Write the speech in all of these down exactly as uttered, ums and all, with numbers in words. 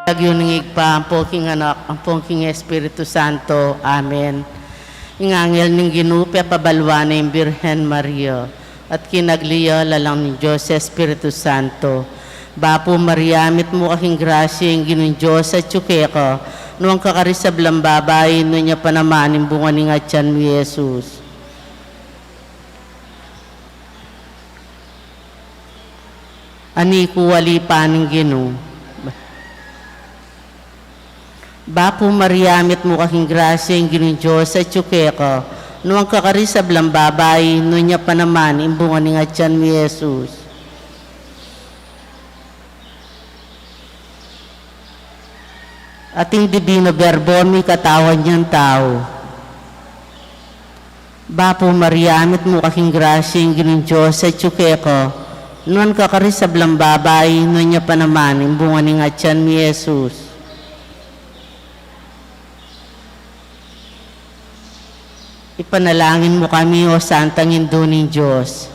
Lagyu ning Ibpa, ampong king Anak, ampong king Espiritu Santo. Amen. Ing anghel ning Ginu pepabaluan ne ing Birhen Maria, at kinagli ya lalang ning Dios Espiritu Santo. Bapu Maria, mitmu ka king grasya, ing Ginung Dios atyu keka, nuan ka karing sablang babai, nuan ya pa naman ing bunga ning atyan mu, i Jesus. Ani ku, ali pa ning Ginu. Bapu Maria, mitmu ka king grasya, ing Ginung Dios atyu keka, nuan ka karing sablang babai, nuan ya pa naman ing bunga ning atyan mu, i Jesus. At ing Dibino Berbo mikatawan yang tau. Bapu Maria, mitmu ka king grasya, ing Ginung Dios atyu keka, nuan ka karing sablang babai, nuan ya pa naman ing bunga ning atyan mu, i Jesus. Ipanalangin mu kami, o Santang Indu ning Dios.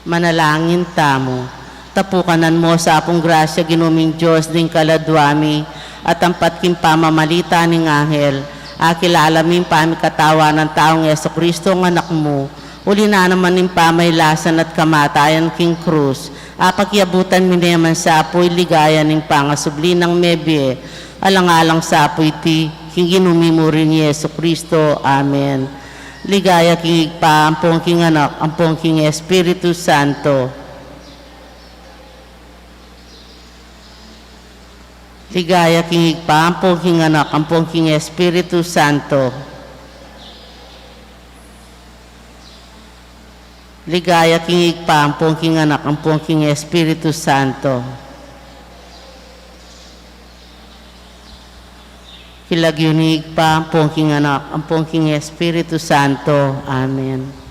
Manalangin tamu. Tapukanan mu sa pung grasya, Ginu ming Dios, ding kaladua mi, at ampat king pamamalita ning anghel, akilala mi ing pamikatawa nang taung Jesucristo, ing Anak mu, uli na naman ning pamailasan at kamatayan king krus, apakyabutan mi ne man sa pu ing ligaya ning pangasubli nang mebie, alang-alang sa pu iti, king Ginu mi murin Jesucristo. Amen. Ligaya king Ibpa, ampong king Anak, ampong king Espiritu Santo. Ligaya king Ibpa, ampong king Anak, ampong king Espiritu Santo. Ligaya king Ibpa, ampong king Anak, ampong king Espiritu Santo. King lagyu ning Ibpa, ampong king Anak, ampong king Espiritu Santo. Amen.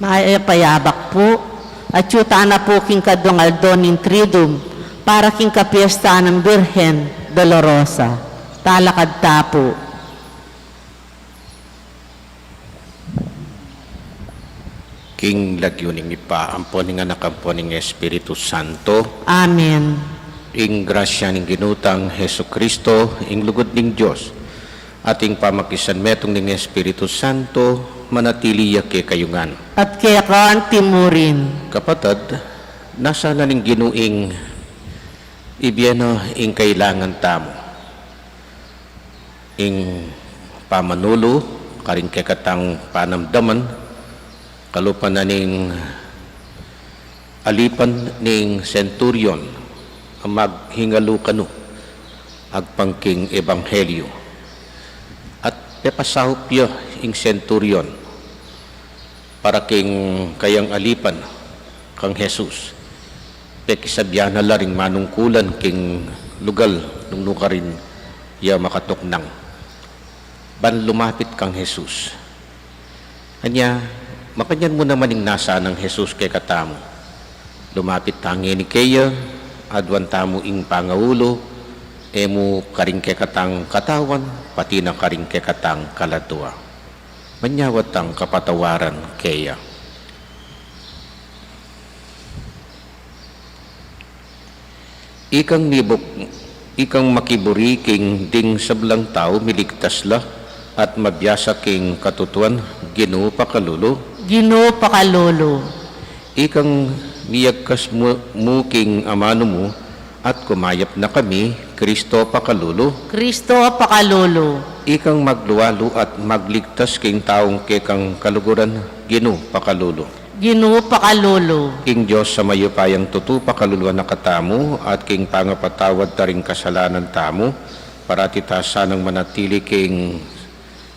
Mayap a yabak pu, at yu tana pu king kaduang aldo ning Triduum, para king kapiestaan nang Birhen Dolorosa. Talakad ta pu. King lagyu ning Ibpa, ampo ning Anak, ampo ning Espiritu Santo. Amen. Ing grasya ning Ginu tang Jesucristo, ing lugud ning Dios, at ing pamakisanmetung ning Espiritu Santo, manatili ya kekayu ngan. At keka anti murin. Kapatad, nasa na ning Ginu ing ibie na ing kailangan tamu. Ing pamanulu karing kekatang panamdaman, kalupa na ning alipan ning centurion a maghingalu kanu agpang king ebanghelyu. At pepasaup ya ing centurion para king kayang alipan kang Jesus. Pekisabyan na la ring manungkulan king lugal nung nukarin ya makatuknang ban lumapit kang Jesus. Anya, makanyan mu naman ing nasa nang Jesus kekatamu. Lumapit ta ngeni keya, aduan tamu ing pangaulu, e mu karing kekatang katawan, pati na karing kekatang kaladua. Manyawad tang kapatawaran keya. Ikang mibuk-, ikang makiburi king ding sablang tau miligtas la at mabiasa king katutuan, Ginu pakalulu. Ginu pakalulu. Ikang miyagkas mu, mu king amanu mu at kumayap na kami, Kristo pakalulu. Kristo pakalulu. Ikang maglualu at magligtas king taung kekang kaluguran, Ginu pakalulu. Ginu pakalulu. Ing Dios a mayupayang tutu pakaluluan na katamu at king pangapatawad da ring kasalanan tamu, parati ta sanang manatili king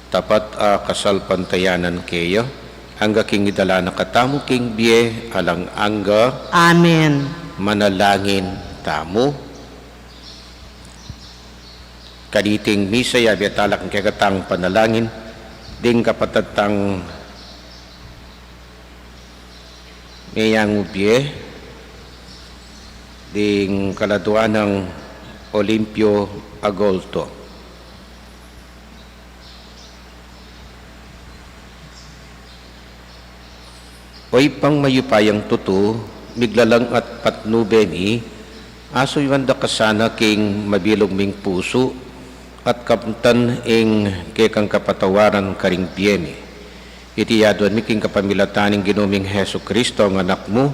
tapat a kasalpantayanan keya, angga king idala na katamu king bie alang angga. Amen. Manalangin tamu. Kaniting misa yabe tala king kekatang panalangin ding kapatad tang meyangu bie, ding kaladuan nang Olimpio Agolto. O Ibpang mayupayang tutu, miglalang at patnube mi, asuyuan da ka sana king mabilug ming pusu at kamtan ing kekang kapatawaran karing bie mi. Iti aduan mi king kapamilatan ning Ginu ming Jesucristo, a Anak mu,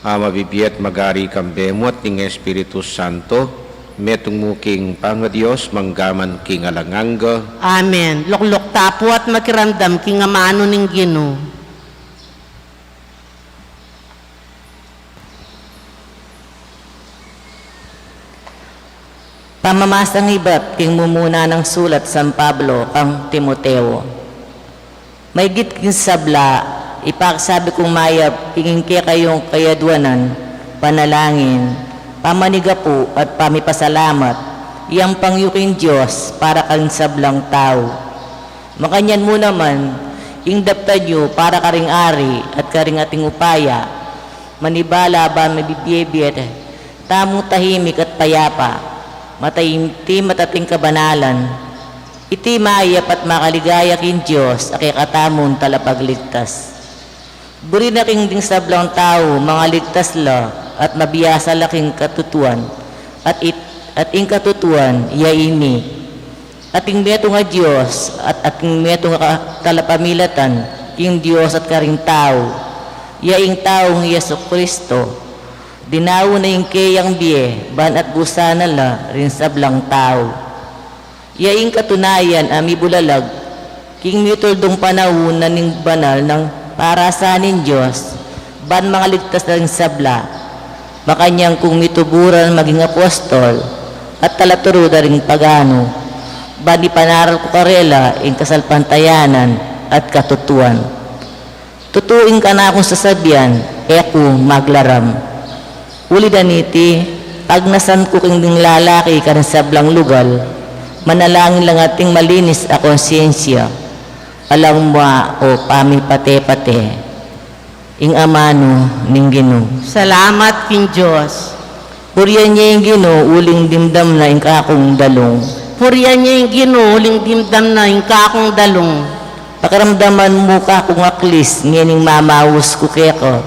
a mabibie at magari kambe mu at ning Espiritu Santo, metung mu king pangaDios, manggaman king alang angga. Amen. Lukluk ta pu at makiramdam king amanu ning Ginu. Pamamasang ibat king mumuna nang sulat San Pablo kang Timoteo. Maygit king sabla, ipakasabi kung mayap king kekayung kayaduanan, panalangin, pamanigapu at pamipasalamat, yang pangyu king Dios para karing sablang tau. Makanyan mu naman, ing daptan yu para karing ari at karing ating upaya, manibala ban mabibie-bie tamu tahimik at payapa, mataimtim at ating kabanalan. Iti mayap at makaligaya king Dios a kekatamung Talapagligtas. Buri na king ding sablang tau mangaligtas la at mabiasa la king katutuan, at it-, at ing katutuan ya ini. Ating metung a Dios at ating metung a ka-, talapamilatan king Dios at karing tau, ya ing taung Jesucristo, dinaun na ing keyang bie ban atbusan na la ring sablang tau. Ya ing katunayan a mibulalag king mituldung panaun na ning banal nang parasan ning Dios ban mangaligtas da ring sabla. Makanyan kung mituburan maging apostol at talaturu da ring paganu, ban ipanaral ku karela ing kasalpantayanan at katutuan. Tutu ing kanakung sasabian, e ku maglaram. Uli na niti, pagnasan ku king ding lalaki karing sablang lugal, manalangin lang ating malinis a konsensia, alang mua o pamipate-pate. Ing amanu ning Ginu. Salamat king Dios. Purian ye ing Ginu uling dimdam na ing kakung dalung. Purian ya ing Ginu uling dimdam na ing kakung dalung. Pakiramdaman mu kakung aklis ngening mamaus ku keka,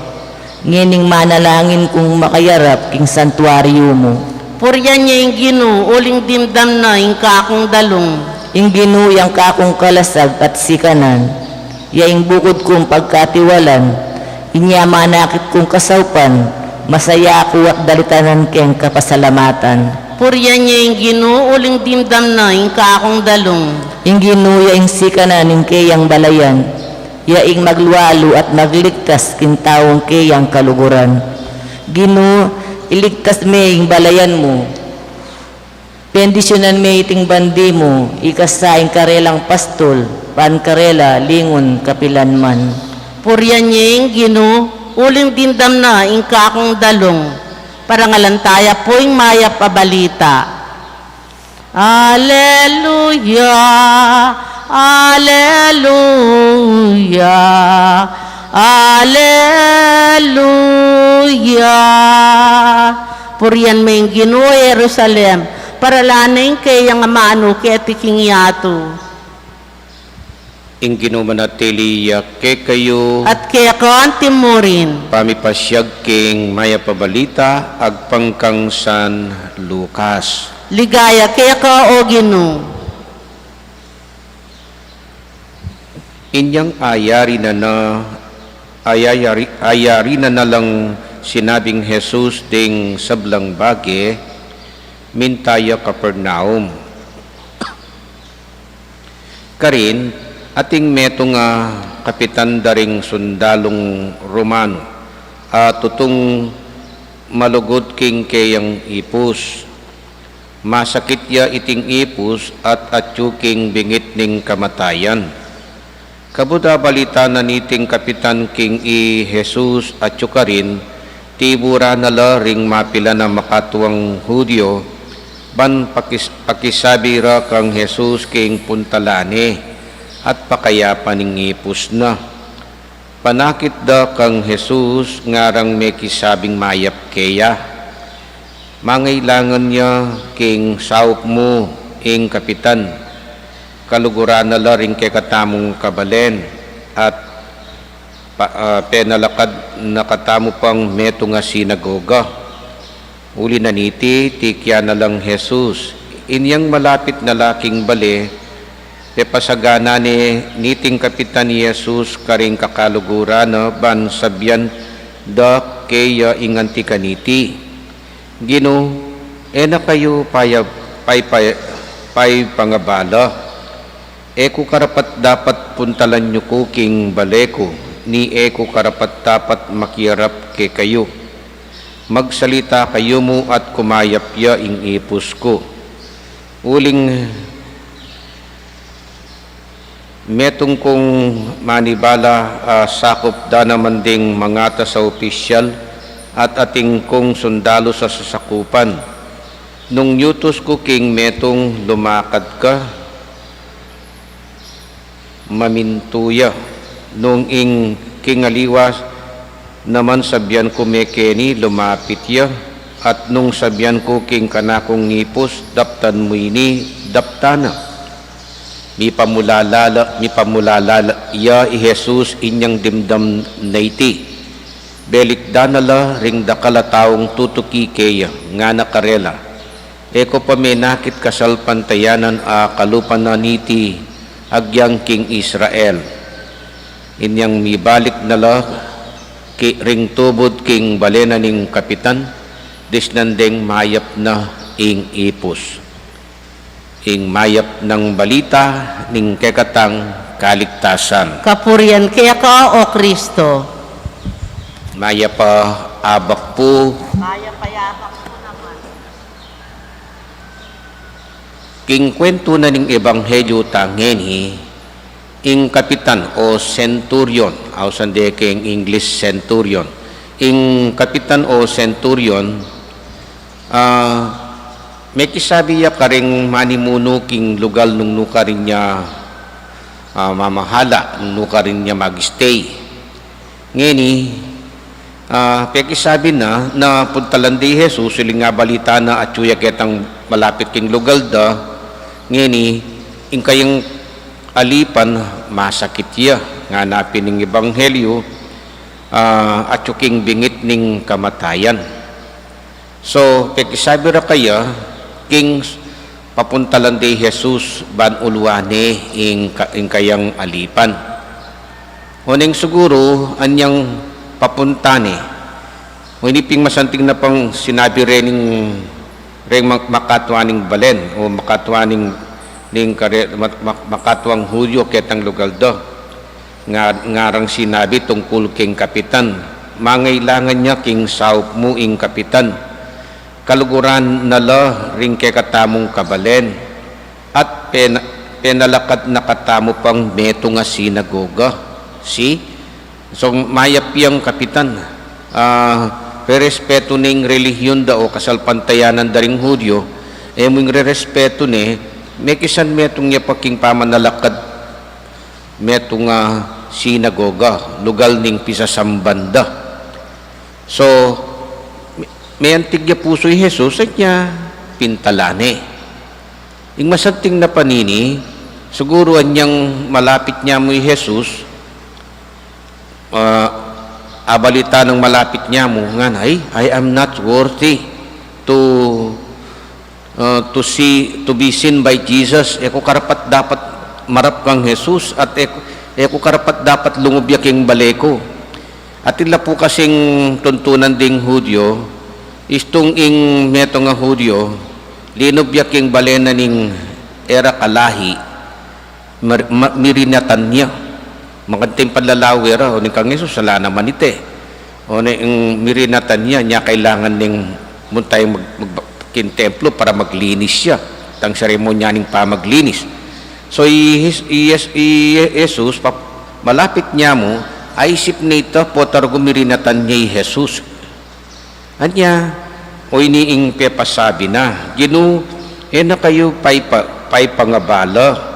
ngening manalangin kung makayarap king santuaryu mu. Purian ya ing Ginu uling dimdam na ing kakung dalung. Ing Ginu yang kakung kalasag at sikanan, ya ing bukud kung pagkatiwalan. Inya manakit kung kasaupan, masaya ku at dalitanan keng kapasalamatan. Purian ya ing Ginu uling dimdam na ing kakung dalung. Ing Ginu ya ing sikanan ning keyang balayan, ya ing maglualu at magligtas king taung keyang kaluguran. Ginu, iligtas me ing balayan mu. Bendisyunan me iting bandi mu, ikasa ing karelang pastul, ban karela lingun kapilanman. Purian ya ing Ginu uling dimdam na ing kakung dalung. Parangalan taya pu ing mayap a balita. Aleluya, aleluya, aleluya. Purian me ing Ginu, Jerusalem, paralan ne ing keyang amanu keti king yatu. Ing Ginu manatili ya kekayu. At keka anti mu rin. Pamipasiag king mayap a balita agpang kang San Lucas. Ligaya keka, O Ginu. Inyang ayari na na, ayayari, ayari na na lang sinabing Jesus ding sablang bage, minta ya Capernaum. Karin, ating metung a kapitan da ring sundalung Romanu, a tutung malugud king keyang ipus. Masakit ya iting ipus at atyu king bingit ning kamatayan. Kabud a balita na niting kapitan king i Jesus atyu karin, tiburan na la ring mapilan a makatuang Judio, ban pakis-, pakisabi ra kang Jesus king puntalan ne, at pakayapan ing ipus na. Panakit da kang Jesus, ngarang mekisabing mayap keya. Mangailangan ya king saup mu ing kapitan. Kaluguran na la ring kekatamung kabalen, at pa-, ah, penalakad na katamu pang metung a sinagoga. Uli na niti, tikyan na lang Jesus. Inyang malapit na la king bale, pepasagana ne niting kapitan i Jesus karing kakaluguran na ban sabian da keya ing anti kaniti. Ginu, e na kayu paya-, pay-, pay-, paypangabala. E ku karapat-dapat puntalan yu ku king bale ku, ni e ku karapat-dapat makiarap kekayu. Magsalita kayu mu at kumayap ya ing ipus ku. Uling metung kung manibala, ah, sakup da naman ding mangatas a opisyal at ating kung sundalus a sasakupan. Nung yutus ku king metung, lumakad ka, mamintu ya. Nung ing king aliwa naman, sabian ku mekeni, lumapit ya. At nung sabian ku king kanakung ipus, daptan mu ini, daptan na. Mipamulala la, mipamulala la ya i Jesus inyang dimdam na iti. Belikdan na la ring dakal a taung tutuki keya, ngana karela, "E ko pa menakit kasalpantayanan a kalupa na niti agyang king Israel." Inyang mibalik na la ki-, ring tubud king bale na ning kapitan, disnan deng mayap na ing ipus. Ing mayap nang balita ning kekatang kaligtasan. Kapurian keka, O Kristo. Mayap a abak pu. Mayap a abak pu naman. King kwentu na ning ebanghelyu ta ngeni, ing kapitan o centurion, ausan de keng English centurion. Ing kapitan o centurion, ah, mekisabi ya karing manimunu king lugal nung nukarin ya, ah, mamahala, nung nukarin ya mag-stay. Ngeni, ah, pekisabi na, na puntalan da i Jesus, uling abalita na atyu ya ketang malapit king lugal da, Ngeni, ing kayang alipan masakit ya, ngana pin ning ebanghelyu, ah, atyu king bingit ning kamatayan. So, pekisabi ra kaya, king papuntalan de i Jesus ban uluan ne ing ka-, ing kayang alipan. Oneng siguru, anyang papunta ne. O ini pin masanting na pang sinabi reng, reng mak-, makatua ning balen, o makatua ning, ning kare-, mak-, mak-, makatuang Hudyo ketang lugal da. Nga, ngarang sinabi tungkul king kapitan, mangailangan ya king saup mu ing kapitan. Kaluguran na la ring kekatamung kabalen, at pena-, penalakad na katamu pang metung a sinagoga. Si, so, mayap yang kapitan, ah, rerespetu ne ing relihiyon da o kasalpantayanan da ring Hudyo, e mu ing rerespetu ne, mekisan metung ya pa king pamanalakad, metung a sinagoga, lugal ning pisasamban da. So, me-, meantig ya pusu i Jesus, at nya pintalan ne. Ing masanting na panini, siguru anyang malapit ne mu i Jesus, ah, abalita nang malapit ne mu, ngana, "Ay, I am not worthy to, ah, to see, to be seen by Jesus." E ku karapat-dapat marap kang Jesus, at e ku, e ku karapat-dapat lungub ya king bale ku. Atin la pu kasing tuntunan ding Hudyo, istung ing metung a Hudyo, linub ya king bale na ning e ra kalahi, mar-, ma-, mirinatan ya. Makanting panlalawe ra, o ning kang Jesus, ala naman ita. O ning mirinatan ya, nya kailangan ning munta ya mag-, mag-, king templo para maglinis ya. Tang seremonya ning pamaglinis. So, i, i, i, i Jesus, pa-, malapit ne mu, aisip ne ita, pota rugu mirinatan ne i Jesus. Anya, o ini ing pepasabi na, "Ginu, e na kayu paipa-, paipangabala.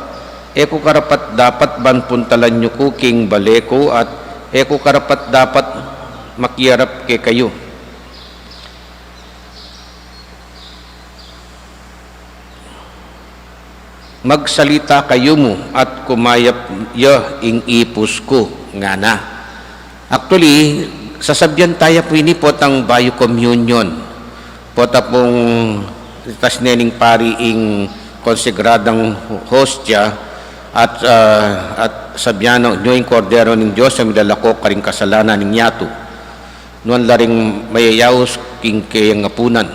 E ku karapat-dapat ban puntalan yu ku king bale ku at e ku karapat-dapat makiarap kekayu." "Magsalita kayu mu at kumayap ya ing ipus ku," ngana. Actually, sasabyan taya pu ini potang bayu communion. Pota pung itas ne ning pari ing konsagradang hostia at, ah, at sabyan na, "Nyo ing Kordero ning Dios a milalako karing kasalanan ning yatu." Nuan la ring mayayaus king keyang apunan.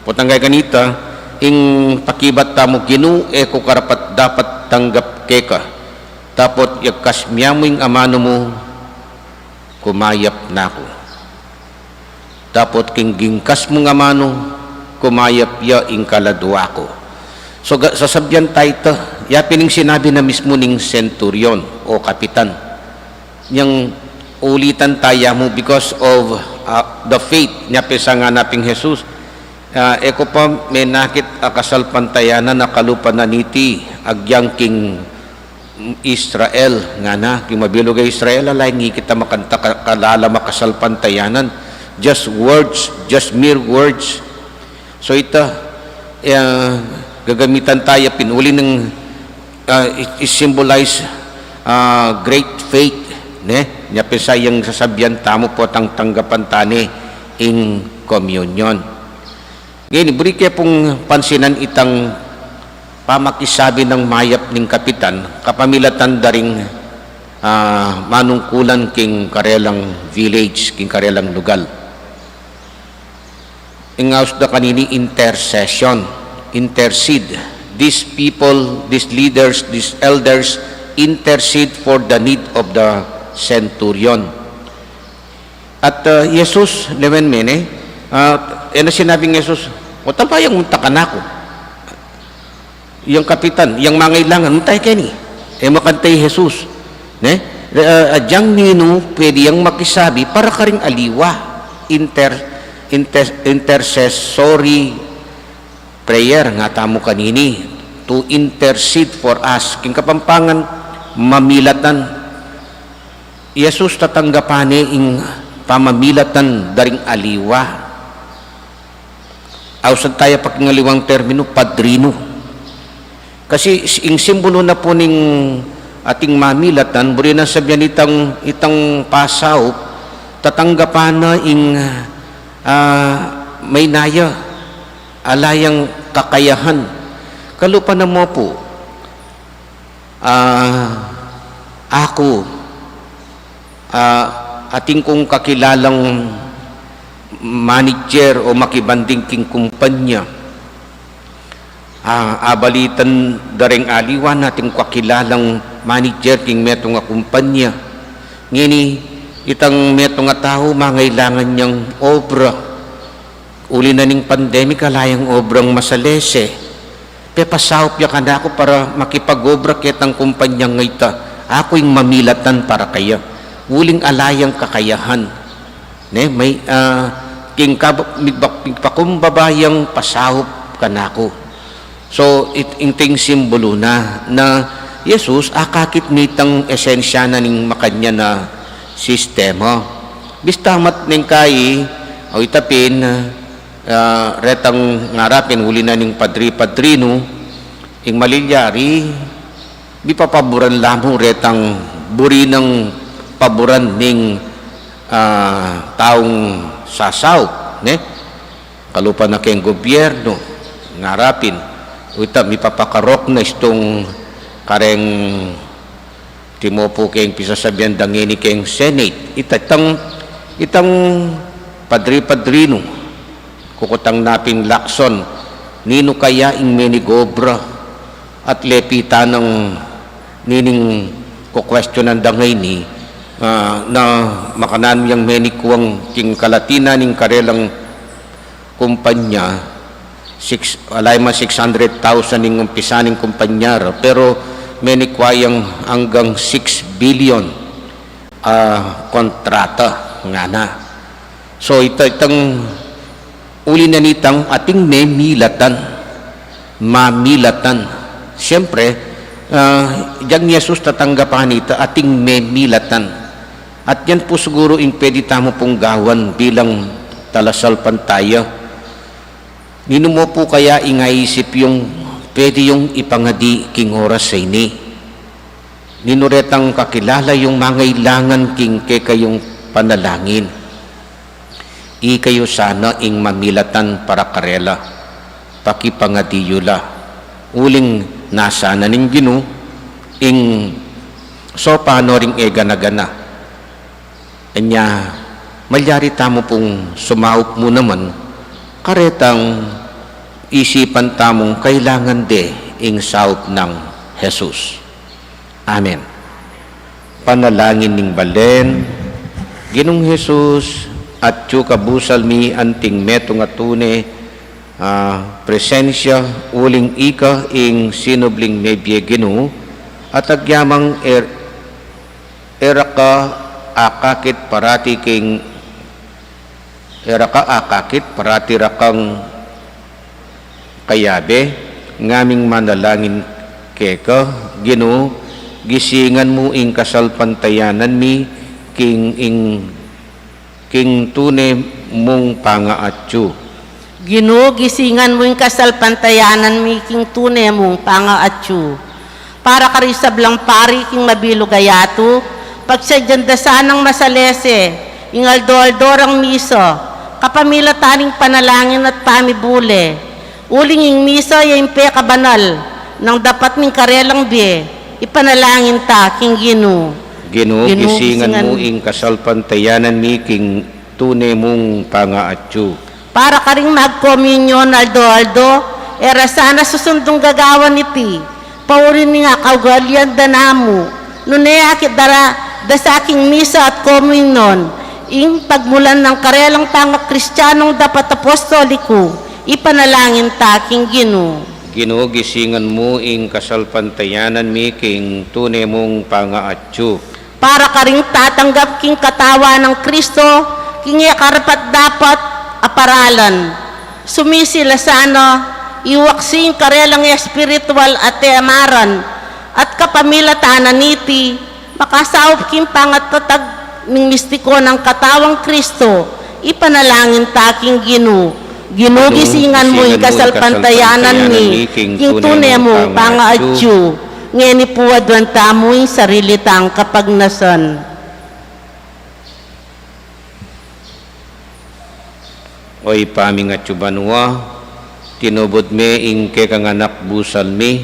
Potang kaya kanita, ing pakibat tamu, "Ginu, e ku karapat-dapat tanggap keka. Dapot yagkas mya mu ing amanu mu, kumayap na ku. Dapot king gingkas mung amanu, kumayap ya ing kaladua ku." So, ga-, sasabyan taya ita, ya pin ing sinabi na mismu ning centurion o kapitan. Yang ulitan taya mu because of, ah, the faith, nya pin sa ngana ping Jesus, ah, "E ku pa menakit a kasalpantayanan a kalupa na niti agyang king Israel," ngana, king mabilug a Israel, ala ing ikit a makanta ka-, kalalam a kasalpantayanan. Just words, just mere words. So ita, eh, gagamitan taya pin uli ning, ah, i-, i-symbolize, ah, great faith, ne? Nya pin sa yang sasabyan tamu potang tanggapan tane ing communion. Ngeni, buri ke pung pansinan itang pamakisabi nang mayap ning kapitan, kapamilatan da ring, ah, manungkulan king karelang village, king karelang lugal. Ing aus da kanini intercession, intercede. These people, these leaders, these elders intercede for the need of the centurion. At, ah, Jesus, newen mene, ah, e na sinabing Jesus, "O, talpa yang munta kanaku." Yang kapitan, yang mangailangan, "Munta ya keni." E makanta i Jesus, ne? Re-, ah, agyang ninu pwede yang makisabi para karing aliwa, inter-, inter-, intercessory prayer, nga tamu kanini, to intercede for us. King Kapampangan, mamilatan. Jesus tatanggapan ne ing pamamilatan da ring aliwa. Ausan taya pa king aliwang terminu, padrinu. Kasi s-, ing simbulu na pu ning ating mamilatan, buri nang sabian itang, itang pasaup, tatanggapan na ing, ah, maynaya, ala yang kakayahan. Kalupa na mu pu, ah, aku, ah, atin kung kakilalang manager o makibanding king kumpanya. Ah, abalitan da reng aliwa nating kakilalang manager king metung a kumpanya. Ngeni, itang metung a tau mangailangan yang obra. Uli na ning pandemic, ala yang obrang masalese. Pepasaup ya kanaku para makipag-obra ketang kumpanyang ita. Aku ing mamilatan para kaya. Uling ala yang kakayahan. Ne, may, ah, king kab-, migba-, migpakumbaba yang pasaup kanaku. So, it-, ita ing simbulu na, na Jesus, akakit nitang esensya na ning makanyan a sistema. Bista mat neng kai, o ita pin, ah, retang ngarapin, uli na ning padri-padrinu, ing malilyari, mipapaburan la mu retang buri nang paburan ning, ah, taung sasaup, ne? Kalupa na keng gobyernu, ngarapin, o ita mipapakarok na istung kareng timopu keng pisasabian da ngeni keng Senate. Ita itang, itang padri-padrinu, kukutang na pin lakson, ninu kaya ing menigobra at lepitan nang nining kukwestiyonan da ngeni, ah, na makananu yang menikuang king kalatinan ning karelang kumpanya, six, ala ya man six hundred thousand ing umpisa ning kumpanya ra, pero menikua yang anggang six billion, ah, kontrata ngana. So, ita itang uli na nitang ating memilatan, mamilatan. Siyempre, ah, dyang Jesus tatanggapan ita ating memilatan. At yan pu siguru ing pwede tamu pung gawan bilang talasalpantaya. Ninu mu pu kaya ing aisip yung pwede yung ipangadi king oras a ini? Ninu retang kakilala yung mangailangan king kekayung panalangin? Ikayu sana ing mamilatan para karela, pakipangadi yu la. Uling nasa na ning Ginu ing sopan o ring e gana-gana. Anya, malyari tamu pung sumaup mu naman, karetang isipan tamung kailangan de ing saup nang Jesus. Amen. Panalangin ning balen. Ginung Jesus, atyu ka busal mi anting metung a tune, ah, presensya, uling ika ing sinubling mebie Ginu, at agyamang e, e ra ka akakit parati king E ra ka akakit, parati ra kang kayabe, ngaming manalangin keka, Ginu, gisingan mu ing kasalpantayanan mi king ing, king tune mung pangaatyu. Ginu, gisingan mu ing kasalpantayanan mi king tune mung pangaatyu. Para karing sablang pari king mabilug a yatu, pagsadyan da sanang masalese ing aldo-aldo rang misa, kapamilatan ning panalangin at pamibule. Uling ing misa ya ing pekabanal nang dapat ning karelang bie, ipanalangin ta king Ginu. Ginu, Ginu, gisingan mu ing kasalpantayanan mi king tune mung pangaatyu. Para karing magkomunyon aldo-aldo, e ra sana susundung gagawan iti, pauri ning kaugalian da namu, nune akit da ra, da sa king misa at komunyon, ing pagmulan nang karelang pangakristiyanong dapat apostoliku, ipanalangin ta king Ginu. Ginu, gisingan mu ing kasalpantayanan mi king tune mung pangaatyu. Para karing tatanggap king katawan nang Kristo, king e karapat-dapat a paralan. Sumisila sana, iwaksi ing karelang espiritual a temaran, at kapamilatan na niti, makasaup king pangatatag ning mistiko nang katawang Kristo, ipanalangin ta king Ginu. Ginu, gisingan mu ing kasalpantayanan mi king tune mung pangaatsu, ngeni pu aduan tamu ing sarili tang kapagnasan. O Ibpa ming atsu banua, tinubud me ing kekang anak busal mi,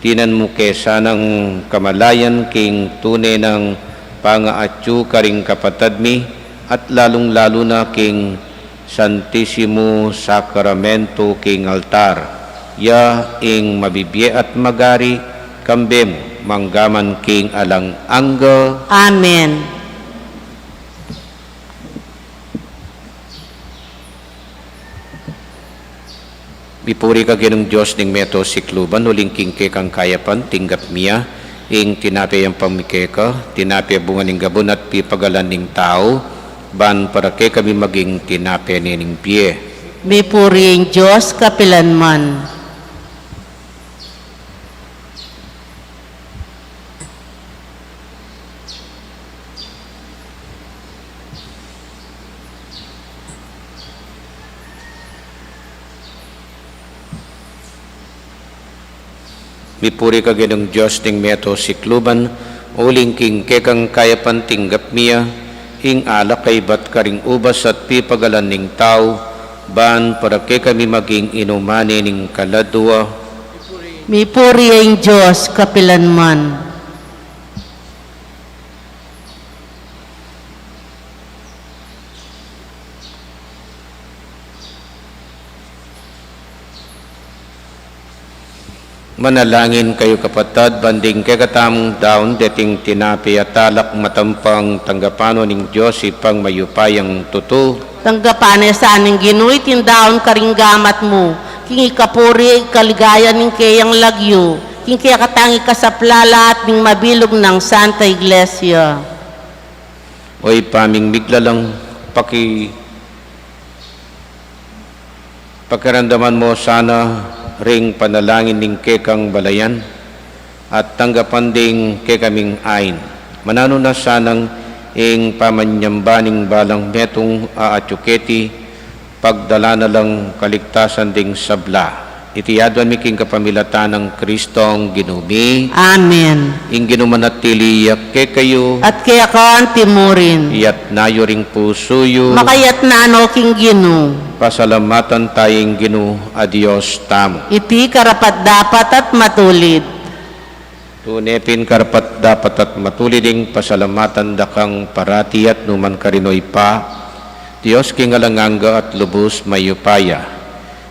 dinan mu ke sanang kamalayan king tune nang pangaatsu karing kapatad mi, at lalung-lalu na king Santisimu Sakramento king altar, ya ing mabibie at magari kambe mu manggaman king alang angga. Amen. Mipuri ka Ginung Dios ning meto sikluban, uling king kekang kayapan tinggap mi ya ing tinape yang pamikeka, tinape bunga ning gabun at pipagalan ning tau, ban para kekami maging tinape ne ning bie. Mipuri ing Dios kapilanman. Mipuri ka Ginung Dios ning meto sikluban, uling king kekang kayapan tinggap mi ya ing alak kaybat karing ubas at pipagalan ning tau, ban para kekami maging inuman ne ning kaladua. Mipuri ing Dios kapilanman. Manalangin kayu kapatad, ban ding kekatamung daun deting tinape at alak matampang tanggapan no ning Dios Ibpang mayupayang tutu. Tanggapan ne sa ning Ginu iting daun karing gamat mu, king ikapuri, ikaligaya ning keyang lagyu, king kekatang ikasaplala at ning mabilug nang Santa Iglesia. O Ibpa ming miglalang, paki-, pakiramdaman mu sana ring panalangin ning kekang balayan, at tanggapan ding kekaming ain. Mananu na sanang ing pamanyamba ning balang metung aatsu keti, pagdala na lang kaligtasan ding sabla. Iti aduan mi king kapamilatan nang Kristong Ginu mi. Amen. Ing Ginu manatili ya kekayu. At keka anti mu rin. Iyatas yu ring pusu yu. Makayatas no king Ginu. Pasalamatan taya ing Ginu a Dios tamu. Iti karapat-dapat at matulid. Tune pin karapat-dapat at matulid ing pasalamatan da kang parati at nukarin man, O Ibpa, Dios king alang angga at lubus mayupaya.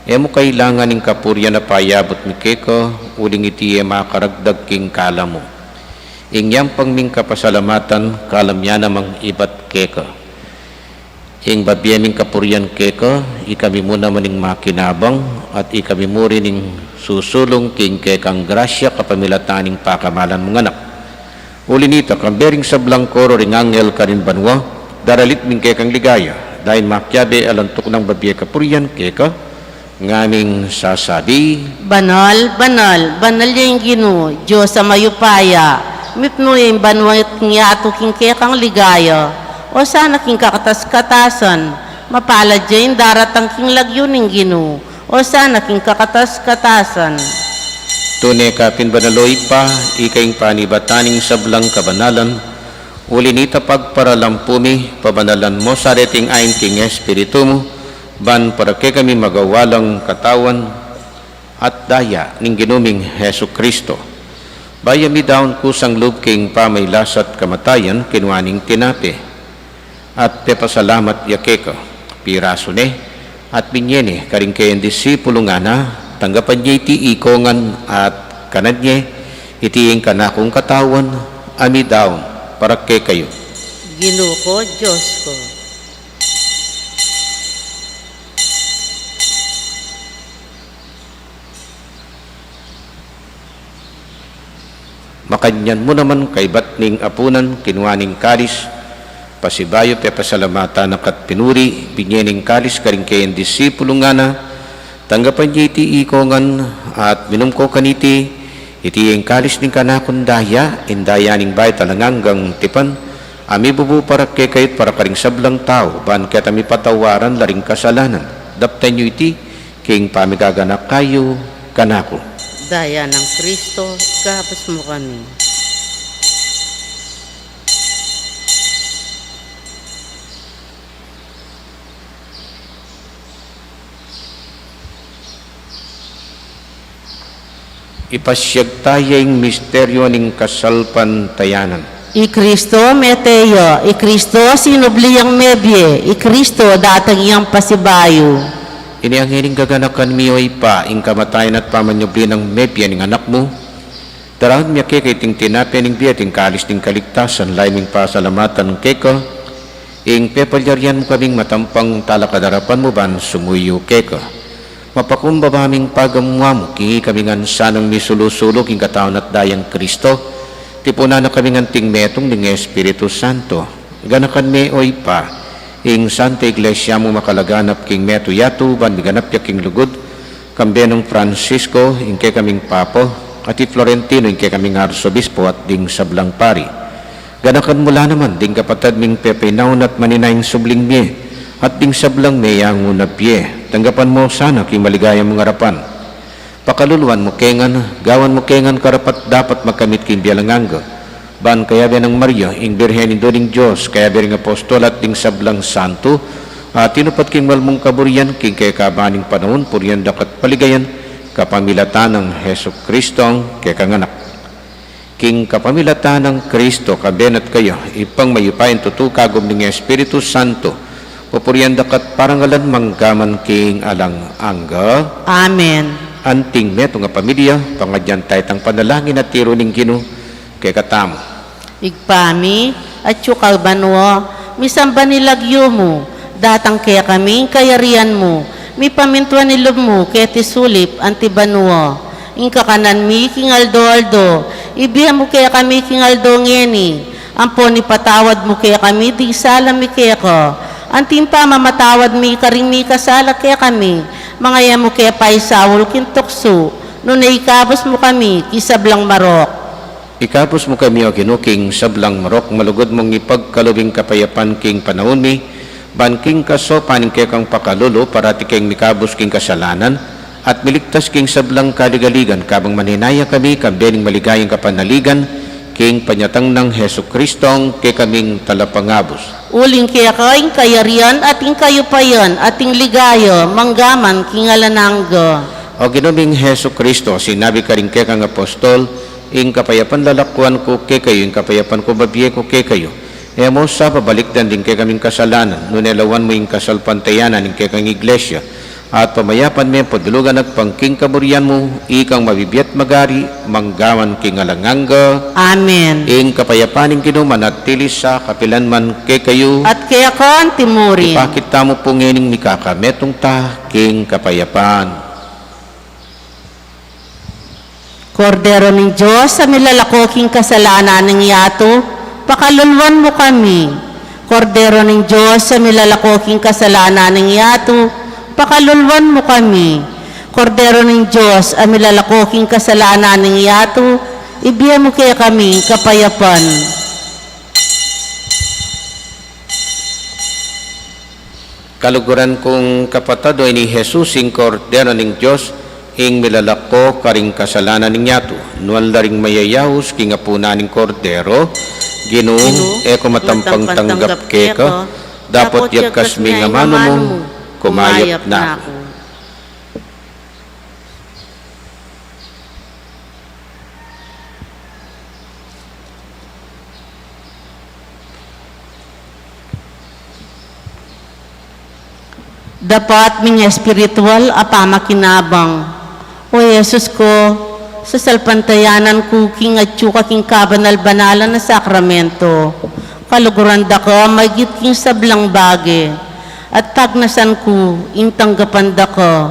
E mu kailangan ing kapurian a payabut mi keka, uling iti e makaragdag king kalam mu. Ing yampang ming kapasalamatan, kalam ya namang ibat keka. Ing babie ming kapurian keka, ikami mu naman ing makinabang, at ikami mu rin ing susulung king kekang grasya kapamilatan ning pakamalan mung Anak. Uli na nita, kambe ring sablang koro ring anghel karin banua, daralit mi ing kekang ligaya, dayun makiabe alang tuknang babie kapurian keka, ngaming sasabi: Banal, banal, banal ya ing Ginu, Dios a mayupaya, mipnu ya ing banua at ing yatu king kekang ligaya. Osana king kakatas-katasan, mapalad ya ing daratang king lagyu ning Ginu, osana king kakatas-katasan. Tune ka pin banal, O Ibpa, ika ing panibatan ning sablang kabanalan, uli na nita pagparalampu mi, pabanalan mu sa reting ain king Espiritu mu, ban para kekami magawa lang katawan at daya ning Ginu ming Jesucristo. Bayu midaun kusang lub king pamagkasakit at kamatayan, kinua ne ing tinape, at pepasalamat ya keka, pirasu ne, at binie ne karing kayang disipulu, ngana, tanggapan ye iti ikong ngan, at kanan ye, iti ing kanakung katawan, a midaun para kekayu. Ginu ku, Dios ku. Makanyan mu naman kaybat ning apunan, kinua ne ing kalis, pasibayu pepasalamatan na ka at pinuri, binie ne ing kalis karing kayang disipulu, ngana, tanggapan ye iti ikong ngan, at minum ko kaniti, iti ing kalis ning kanakung daya, ing daya ning bayu at alang anggang tipan, a mibubu para kekayu at para karing sablang tau, ban keta mipatawaran la ring kasalanan. Daptan yu iti king pamigaganaka yu kanaku. Daya nang Kristo, ikabus mu kami. Ipasyag taya ing misteryu ning kasalpantayanan. I Kristo mete ya, i Kristo sinubli yang mebie, i Kristo datang yang pasibayu. Ini ngeni ing gaganakan mi, o Ibpa, ing kamatayan at pamanyubli nang mebie ning Anak mu. Daraun mi keka iting tinape ning bie at ing kalis ning kaligtasan, lalu ming pasalamatan keka, ing pepalyarian mu kaming matampang talakad arapan mu ban sumuyu keka. Mapakumbaba ming pagamuan mu, king ikami ngan sanang misulu-sulu king katawan at dayang Kristo, tipunan na kaming anting metung ning Espiritu Santo. Ganakan me, o Ibpa, ing Santa Iglesia mu makalaganap king metung yatu, ban miganap ya king lugud, kambe nang Francisco, ing kekaming Papa, at i Florentino, ing kekaming Arsobispo, at ding sablang pari. Ganakan mu la naman ding kapatad ming pepainaun at maninaing subling mie, at ding sablang meyangu na bie. Tanggapan mu sana king maligaya mung arapan. Pakaluluan mu ke ngan, gawan mu ke ngan karapat-dapat makamit king bie alang angga. Ban kayabe nang Maria, ing Birhen Indu ning Dios, kayabe ring apostol at ding sablang santo, a tinupad king mal mung kaburian king kekaban ning panaun, purian daka at paligayan, kapamilatan nang Jesucristo, kekang Anak. King kapamilatan nang Kristo, kabe na at kaya, Ibpang mayupaya, tutu kagum ning Espiritu Santo, pupurian daka at parangalan manggaman king alang angga. Amen. Anting metung a pamilya, pangadyan taya itang panalangin a tiru ning Ginu kekatamu. Ibpa mi, atsu ka banua, misamban ing lagyu mu, datang kekami ing kayarian mu, mipamintuan ing lub mu keti sulip anti banua. Ing kakanan mi king aldo-aldo, ibie mu kekami king aldo ngeni, ampon ipatawad mu kekami ding sala mi keka, anti ing pamamatawad mi karing mikasala kekami, manga e mu ke paisaul king tuksu, nune ikabus mu kami king sablang marok. Ikabus mu kami, O Ginu, king sablang marok, malugud mung ipagkalub ing kapayapan king panaun mi, ban king kasaupan ning kekang pakalulu, parati keng mikabus king kasalanan, at miligtas king sablang kaligaligan, kabang manenaya kami, kambe ning maligayang kapanaligan, king panyatang nang Jesucristong kekaming Talapangabus. Uling keka ing kayarian, at ing kayupayan, at ing ligaya, manggaman king alang angga. O Ginu ming Jesucristo, sinabi karing kekang apostol, ing kapayapan lalakuan ku kekayu, ing kapayapan ku babie ku kekayu. E mu sa pabalikdan ding kekaming kasalanan, nune lawan mu ing kasalpantayanan ning kekang Iglesia, at pamayapan me padulugan agpang king kaburian mu, ikang mabibie at magari, manggaman king alang angga. Amen. Ing kapayapan ning Ginu manatili sa kapilan man kekayu. At keka anti murin. Ipakit tamu pu ngening mikakametung ta king kapayapan. Kordero ning Dios, a milalako king kasalanan ning yatu, pakaluluan mu kami. Kordero ning Dios, a milalako king kasalanan ning yatu, pakaluluan mu kami. Kordero ning Dios, a milalako king kasalanan ning yatu, ibie mu kekami ing kapayapan. Kaluguran kung kapatad, o ini i Jesus, ing Kordero ning Dios, ing milalako karing kasalanan ning yatu. Nuan la ring mayayaus king apunan ning Kordero, Ginu, Ginu, e ku matampang tanggap keka, dapot yagkas ming amanu mu, kumayap na ku. Dapat ming espiritual a pamakinabang. O Jesus ko, sasalpantayanan ku king atsu ka king kabanal-banalan a sakramento. Kaluguran da ka maigit king sablang bage, at pagnasan ku ing tanggapan da ka.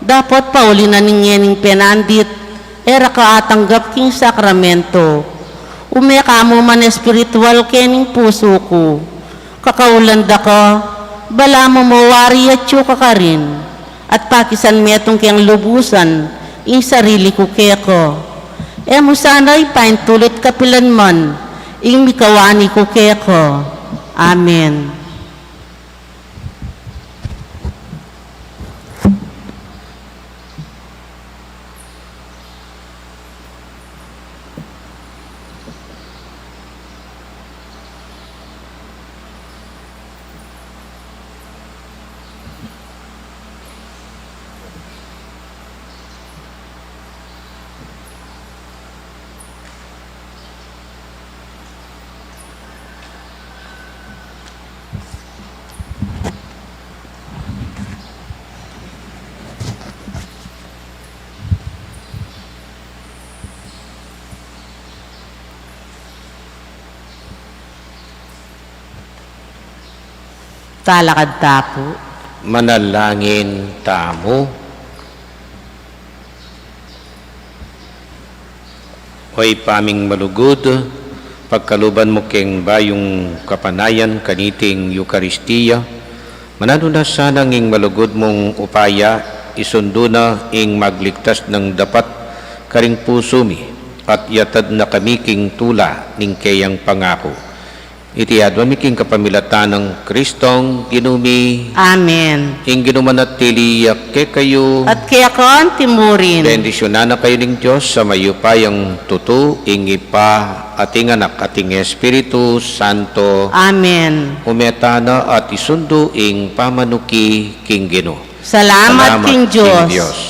Dapot pauli na ning ngening penandit, e ra ka atanggap king sakramento. Ume ka mu man espiritual kening pusu ku. Kakaulan da ka, balamu mo wari atsu ka karin, at pakisan metung keng lubusan ing sarili ku keka. E mu sana ipaintulut kapilan man ing mikawani ku keka. Amen. Talakad ta pu. Manalangin tamu. O Ibpa ming malugud, pagkaluban mu keng bayung kapanayan kaniting Eukaristia, mananu na sanang ing malugud mung upaya, isundu na ing magligtas nang dapat karing pusu mi, at yatad na kami king tula ning keyang pangaku. Iti adwan mi king kapamilatan nang Kristong Ginu mi. Amen. Ing Ginu manatili ya kekayu. At keka naman murin. Bendisyunan na kayu ning Dios a mayupayang tutu, ing Ibpa, at ing Anak, at ing Espiritu Santo. Amen. Ume tana at isundu ing pamanuki king Ginu. Salamat king Dios.